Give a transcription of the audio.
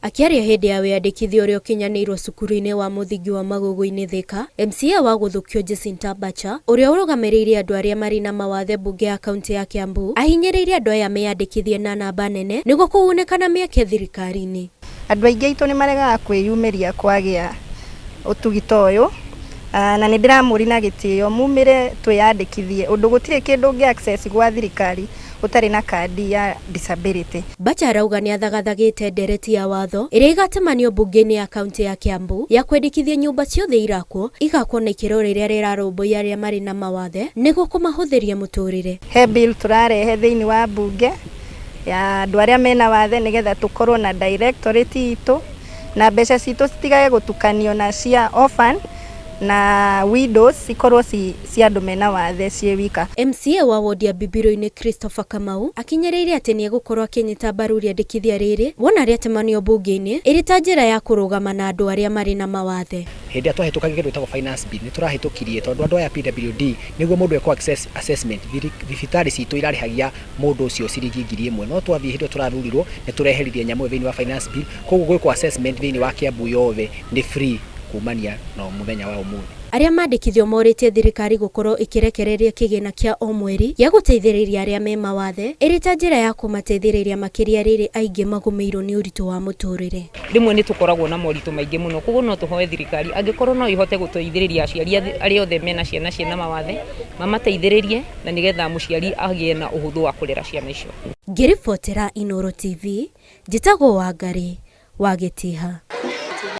Akĩaria hĩndĩ ya wĩyandĩkithia ũrĩa ũkinyanĩirwo cukuru-inĩ wa mũthingi wa Magugu-inĩ Thika, MCA wa Gũthũkio Jacinta Bacha, ũrĩa ũrũgamĩrĩire andũ arĩa marĩ na mawathe mbunge ya kauntĩ ya Kiambu, ahinyĩrĩirie andũ aya meyandĩkithie na namba nene nĩguo kũgunĩka na mĩeke thirikari-inĩ. Andũ aingĩ aitũ nĩ maregaga kwĩyumĩria kwagĩa ũtugi ta ũyũ, na nĩ ndĩramũria na gĩtĩo mumĩre twĩyandĩkithie ũndũ gũtirĩ kĩndũ ũngĩ access gwa thirikari ũtarĩ na kandi ya disability. Bacha arauga nĩ athagathagĩte ndereti ya watho ĩrĩa ĩgatemanio mbunge-inĩ ya kauntĩ ya Kiambu ya kwendekithia nyũmba ciothe irakwo igakwo na ikĩro rĩrĩa rĩrarũmbũiya arĩa marĩ na mawathe nĩguo kũmahũthĩria mũtũrĩre. He bill tũrarehe thĩinĩ wa mbunge ya andũ arĩa mena wathe nĩgetha tũkorwo na directorate itũ na mbeca citũ citigage gũtukanio na cia orphan na widows cikorwo ci cia andũ mena wathe ciĩ wika. MCA wa wodi ya Bibiro-inĩ Christopher Kamau akinyĩrĩirie atĩ nĩegũkorwo akĩnyita mbaru rĩandĩkithia rĩrĩ wona rĩatemanio mbunge-inĩ ĩrĩ ta njĩra ya kũrũgama na andũ arĩa marĩ na mawathe. Hĩndĩ ĩrĩa twahĩtũkagia kĩndũ gĩtagwo finance bill nĩ tũrahĩtũkirie tondũ andũ aya PWD nĩguo mũndũ ekwo assessment thibitarĩ citũ irarĩhagia mũndũ ũcio ciringi 1000 no twathiĩ hĩndĩ ĩyo tũrathurirwo nĩ tũreheririe nyamũ ĩyo thĩinĩ wa finance bill koguo gwĩkwo assessment thĩinĩ wa Kiambu yothe nĩ free kumania na mũthenya wa ũmũthĩ. Arĩa mandĩkithio morĩtie thirikari gũkorwo ĩkĩrekereria kĩgĩna kĩa o mweri gĩa gũteithĩrĩria arĩa me mawathe ĩrĩ ta njĩra ya kũmateithĩrĩria makĩria rĩrĩ aingĩ magũmĩirwo nĩ ũritũ wa mũtũrĩre. Rĩmwe nĩ tũkoragwo na moritũ maingĩ mũno, koguo no tũhoe thirikari angĩkorwo no ĩhote gũteithĩrĩria aciari arĩa othe mena ciana ciĩna mawathe, mamateithĩrĩrie na nĩgetha mũciari agĩe na ũhũthũ wa kũrera ciana icio. Ngĩribotera Inooro TV, njĩtagwo Wangarĩ wa Gĩtiha.